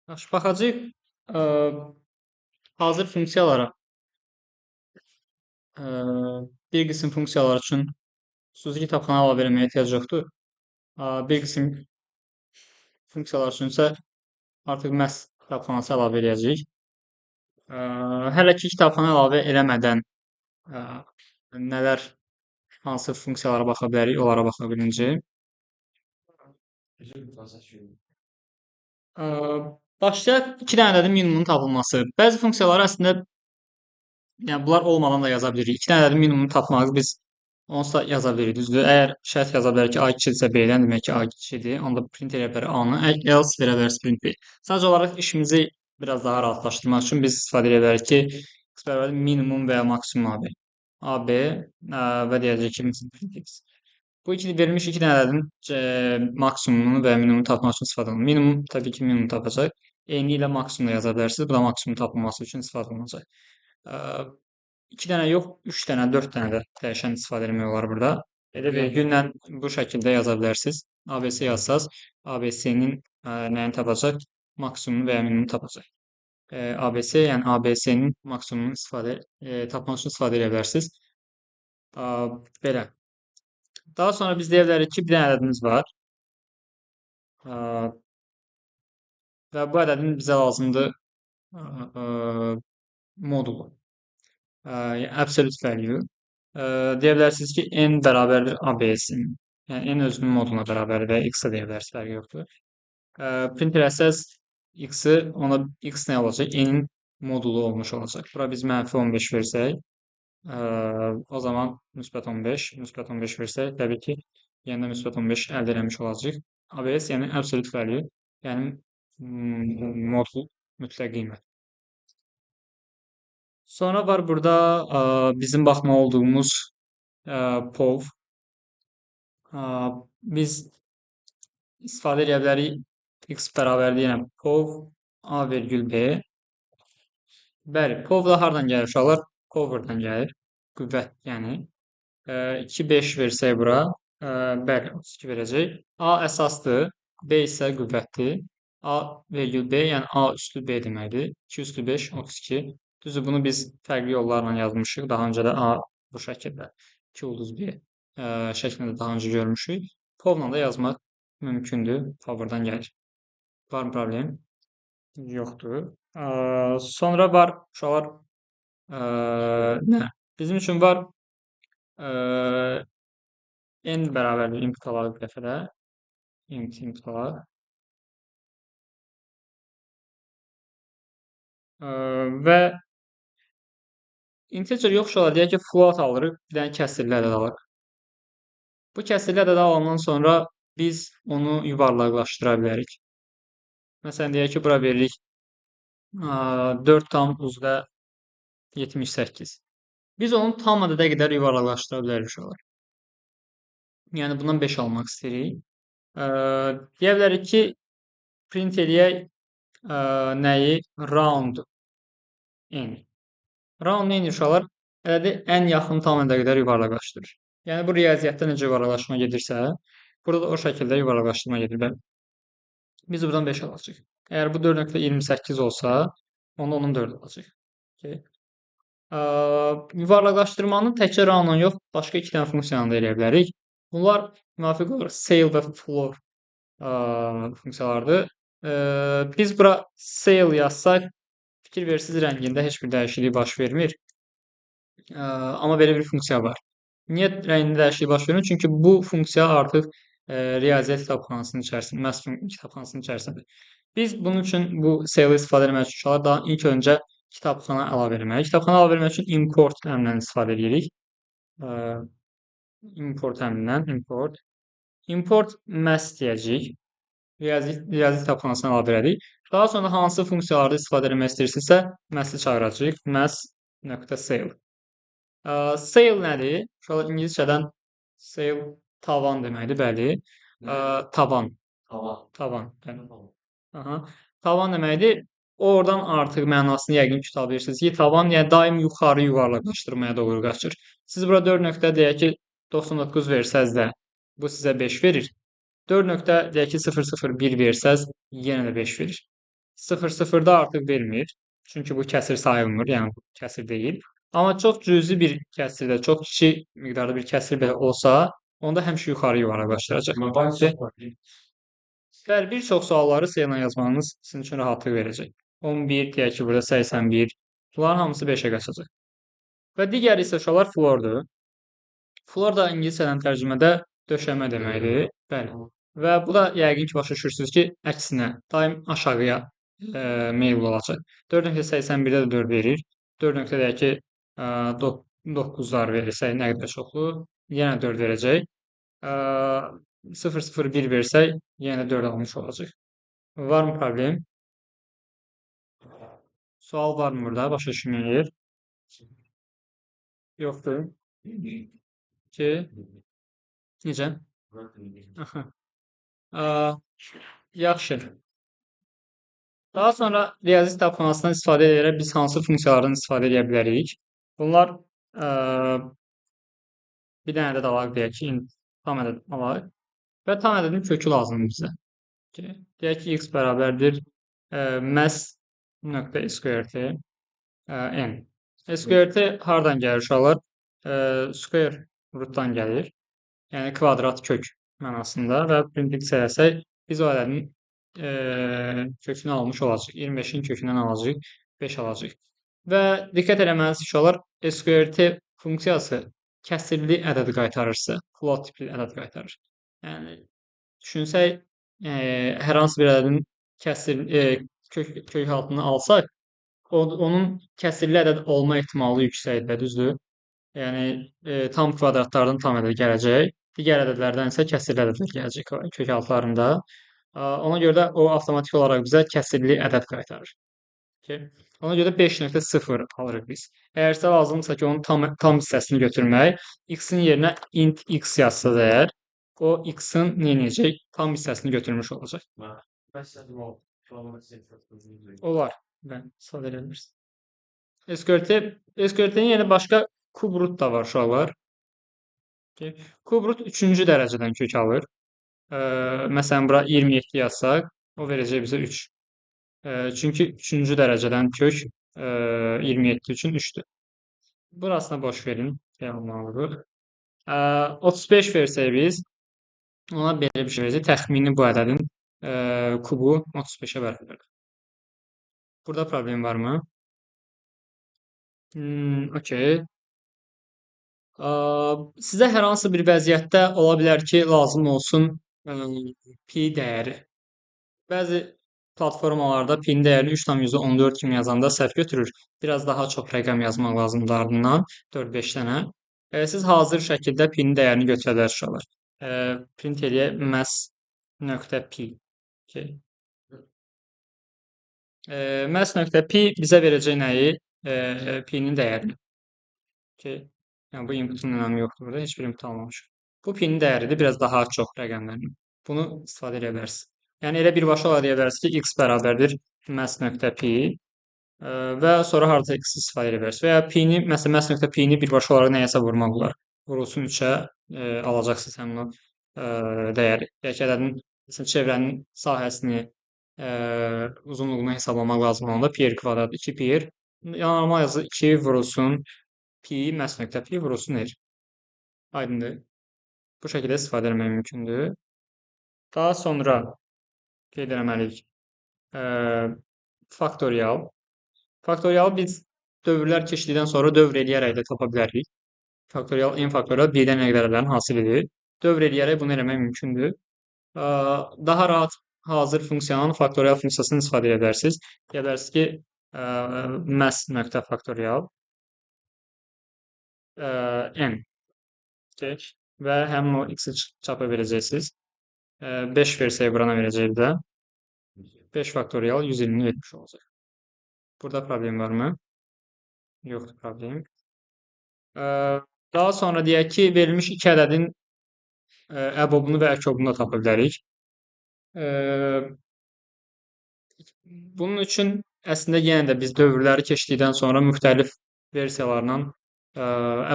Yaxşı, baxacağıq hazır funksiyalara. E, Bir qism funksiyalar üçün xüsusi kitabxana əlavə eləməyə ehtiyac yoxdur. Bir qism funksiyalar üçün isə artıq məhz kitabxanası əlavə eləyəcəyik. Hələ ki kitabxana əlavə eləmədən nələr, hansı funksiyalara baxa bilərik, onlara baxa birinci. Başlayaq iki dənə ədədin minimumunun tapılması. Bəzi funksiyaları əslində, yəni bunlar olmadan da yaza bilirik. İki dənə ədədin minimumunu tapmağı biz onsuz da yaza bilirik, düzdür? Əgər şərt yaza bilərik ki, A kiçikdirsə B-dən, demək ki, A kiçikdir. Onda print eləyə bilərik A-nı, else verə biləriz print B. Sadəcə olaraq işimizi biraz daha rahatlaşdırmaq üçün biz istifadə edə bilərik ki, x bərabərdir minimum və ya maksimum AB. AB və deyəcək ki, print x. Bu iki verilmiş iki dənə ədədin maksimumunu və ya minimumunu tapmaq üçün istifadə olunur. Minimum təbii ki, minimum tapacaq. Eyni ilə maksimum da yaza bilərsiniz. Bu da maksimum tapılması üçün istifadə olunacaq. İki dənə yox, üç dənə, dörd dənə də dəyişən istifadə etmək olar burada. Elə vergüllə bu şəkildə yaza bilərsiniz. ABC yazsaz, ABC-nin nəyini tapacaq? Maksimumunu və ya minimumunu tapacaq. ABC, yəni ABC-nin maksimumunu tapmaq üçün istifadə edə bilərsiniz. Belə. Daha sonra biz deyə bilərik ki, bir dənə ədədimiz var. Və bu ədədin bizə lazımdır modulu. Absolute value. Deyə bilərsiniz ki, n bərabərdir ABC-nin. Yəni, n özünün moduluna bərabərdir və x-ə deyə bilərsiniz, fərqi yoxdur. Print eləsəz x-i, ona x nə olacaq? N-in modulu olmuş olacaq. Bura biz mənfi 15 versək, o zaman müsbət 15, müsbət 15 versək, təbii ki, yenə də müsbət 15 əldə eləmiş olacaq. ABS, yəni absolute value, yəni modul mütləq qiymət. Sonra var burada bizim baxmalı olduğumuz POV. Biz istifadə edə bilərik x bərabərdir, yəni POV A vergül B. Bəli, POV da hardan gəlir uşaqlar? Power'dan gəlir. Qüvvət, yəni. 2, 5 versək bura, bəli, 32 verəcək. A əsasdır, B isə qüvvətdir. A vergül B, yəni A üstü B deməkdir. 2 üstü 5, 32. Düzdür, bunu biz fərqli yollarla yazmışıq. Daha öncə də A bu şəkildə 2 ulduz B şəklində daha öncə görmüşük. POV-la da yazmaq mümkündür. Power'dan gəlir. Var mı problem? Yoxdur. Sonra var uşaqlar, nə? Bizim üçün var n bərabərdir input alaq bir dəfə də. Int input alaq. Və integer yox uşaqlar, deyək ki, float alırıq, bir dənə kəsirli ədəd alırıq. Bu kəsirli ədəd alandan sonra biz onu yuvarlaqlaşdıra bilərik. Məsələn, deyək ki, bura veririk 4,78. Biz onu tam ədədə qədər yuvarlaqlaşdıra bilərik uşaqlar. Yəni, bundan 5 almaq istəyirik. Deyə bilərik ki, print eləyək nəyi? Round n. Round nə edir uşaqlar? Ədədi ən yaxın tam ədədə qədər yuvarlaqlaşdırır. Yəni, bu riyaziyyatda necə yuvarlaqlaşma gedirsə, burada da o şəkildə yuvarlaqlaşdırma gedir. Bəli. Biz buradan 5 alacağıq. Əgər bu 4,28 olsa, onda onun 4 olacaq. Okay. Yuvarlaqlaşdırmanı təkcə roundla yox, başqa iki dənə funksiyanı da eləyə bilərik. Bunlar müvafiq olaraq ceil və floor funksiyalardır. Biz bura ceil yazsaq, fikir verirsiniz, rəngində heç bir dəyişiklik baş vermir. Amma belə bir funksiya var. Niyə rəngində dəyişiklik baş vermir? Çünki bu funksiya artıq riyaziyyat kitabxanasının içərisində, məhz kitabxanasının içərisindədir. Biz bunun üçün bu ceili istifadə etmək üçün uşaqlar daha ilk öncə kitabxana əlavə etməliyik. Kitabxana əlavə etmək üçün import əmrindən istifadə edirik. Import əmrindən import. Import math deyəcəyik. Riyazi kitabxanasına əlavə elədik. Daha sonra hansı funksiyalarda istifadə etmək istəyirsinizsə, math-i çağıracağıq. Math.ceil. Ceil nədir? Uşaqlar, ingiliscədən ceil tavan deməkdir, bəli. Tavan. Tavan. Tavan, bəli. Aha. Tavan deməkdir. Oradan artıq mənasını yəqin ki, tuta bilirsiniz ki, tavan, yəni daim yuxarı yuvarlaqlaşdırmaya doğru qaçır. Siz bura 4 nöqtə deyək ki, 99 versəz də bu sizə 5 verir. 4 nöqtə deyək ki, 001 versəz yenə də 5 verir. 0,0-da artıq vermir. Çünki bu kəsir sayılmır, yəni bu kəsir deyil. Amma çox cüzi bir kəsirdə, çox kiçik miqdarda bir kəsir belə olsa, onda həmişə yuxarı yuvarlaqlaşdıracaq. Bəli, bir çox sualları C ilə yazmanız sizin üçün rahatlıq verəcək. 11, deyək ki, burada 81. Bunların hamısı 5-ə qaçacaq. Və digəri isə uşaqlar floordur. Floor da ingiliscədən tərcümədə döşəmə deməkdir. Bəli. Və bu da yəqin ki, başa düşürsünüz ki, əksinə, daim aşağıya meyilli olacaq. 4.81-də də 4 verir. 4. Deyək ki, 9-lar verirsə, nə qədər çoxlu, yenə 4 verəcək. 0.01 versək, yenə 4 almış olacaq. Varmı problem? Sual varmı burada? Başa düşməyən yer? Yoxdur. Ki, necə? Aha. Yaxşı. Daha sonra riyazi kitabxanasından istifadə edərək biz hansı funksiyalardan istifadə edə bilərik? Bunlar bir dənə ədəd alaq, deyək ki, tam ədəd alaq və tam ədədin kökü lazımdır bizə. Deyək ki, x bərabərdir math nöqtə sqrt n. Sqrt hardan gəlir uşaqlar? Square rootdan gəlir. Yəni kvadrat kök mənasında və print x eləsək biz o ədədin kökünü almış olacaq. 25-in kökündən alacaq, 5 alacaq. Və diqqət eləməlisiniz uşaqlar, sqrt funksiyası kəsirli ədəd qaytarırsa, float tipli ədəd qaytarır. Yəni düşünsək, hər hansı bir ədədin kəsir kök altını alsaq, onun kəsirli ədəd olma ehtimalı yüksəkdir, düzdür? Yəni tam kvadratlardan tam ədəd gələcək. Digər ədədlərdən isə kəsirli ədədlər gələcək kök altlarında. Ona görə də o avtomatik olaraq bizə kəsirli ədəd qaytarır. Okay. Ona görə də 5.0 alırıq biz. Əgər sizə lazımdırsa ki, onun tam hissəsini götürmək, x-in yerinə int x yazsaz əgər, o x-in nə edəcək? Tam hissəsini götürmüş olacaq. Olar. Bəli, istifadə edə bilərsiniz. SQRT-nin yerinə başqa cube root da var uşaqlar. Okay. Cube root 3-cü dərəcədən kök alır. Məsələn, bura 27 yazsaq, o verəcək bizə 3. Çünki 3-cü dərəcədən kök 27 üçün 3-dür. Burasına boş verin. Olmalıdır. 35 versək biz, ona belə bir şey verəcək. Təxmini bu ədədin kubu 35-ə bərabərdir. Burada problem varmı? Okey. Sizə hər hansı bir vəziyyətdə ola bilər ki, lazım olsun pi dəyəri. Bəzi platformalarda pi dəyərini 3,14 kimi yazanda səhv götürür. Biraz daha çox rəqəm yazmaq lazımdır ardından, 4-5 dənə. Siz hazır şəkildə pi dəyərini götürə bilərsiniz uşaqlar. Print eləyək math.pi. Okay. Math.pi bizə verəcək nəyi? Pi-nin dəyərini. Okay. Yəni bu inputun önəmi yoxdur burada. Heç bir input almamışıq. Bu pi-nin dəyəridir, biraz daha çox rəqəmlərlə. Bunu istifadə edə bilərsiniz. Yəni elə birbaşa olaraq deyə bilərsiniz ki, x bərabərdir math.pi və sonra harada x istifadə edə bilərsiniz. Və ya pi-ni, məsələn, math.pi-ni birbaşa olaraq nəyəsə vurmaq olar. Vurulsun 3-ə, alacaqsınız həmin o dəyəri. Deyək ki, ədədin, məsələn, çevrənin sahəsini, uzunluğunu hesablamaq lazım olanda pi r kvadrat 2 pi r. Normal yazı 2 vurulsun pi, math.pi vurulsun r. Aydındır. Bu şəkildə istifadə etmək mümkündür. Daha sonra qeyd eləməliyik faktorial. Faktorial biz dövrlər keçdikdən sonra dövr eləyərək də tapa bilərik. Faktorial, n faktorial birdən nə qədər ədədlərin hasilidir. Dövr eləyərək bunu eləmək mümkündür. Daha rahat hazır funksiyanın faktorial funksiyasını istifadə edə bilərsiniz. Deyə bilərsiniz ki, math.faktorial n. Okay. Və həmin o x-i çapa verəcəksiniz. 5 versək bura nə verəcək bizə? 5 faktorial 120-ni vermiş olacaq. Burada problem varmı? Yoxdur problem. Daha sonra deyək ki, verilmiş iki ədədin əbobunu və əkobunu da tapa bilərik. Bunun üçün əslində yenə də biz dövrləri keçdikdən sonra müxtəlif versiyalarla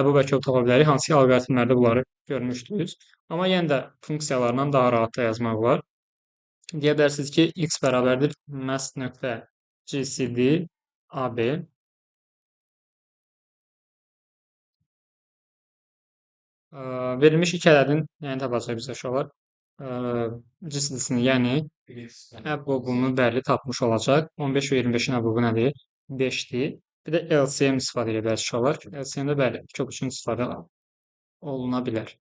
əbob əkob tapa bilərik. Hansı ki, alqoritmlərdə bunları görmüşdünüz. Amma yenə də funksiyalarla daha rahat da yazmaq olar. Deyə bilərsiniz ki, x bərabərdir math.gcd AB. Verilmiş iki ədədin nəyini tapacaq bizə uşaqlar? GCD-sini, yəni əbobunu bəli tapmış olacaq. 15 və 25-in əbobu nədir? 5-dir. Bir də LCM istifadə edə bilərsiniz uşaqlar. LCM-də bəli, çox üçün istifadə oluna bilər.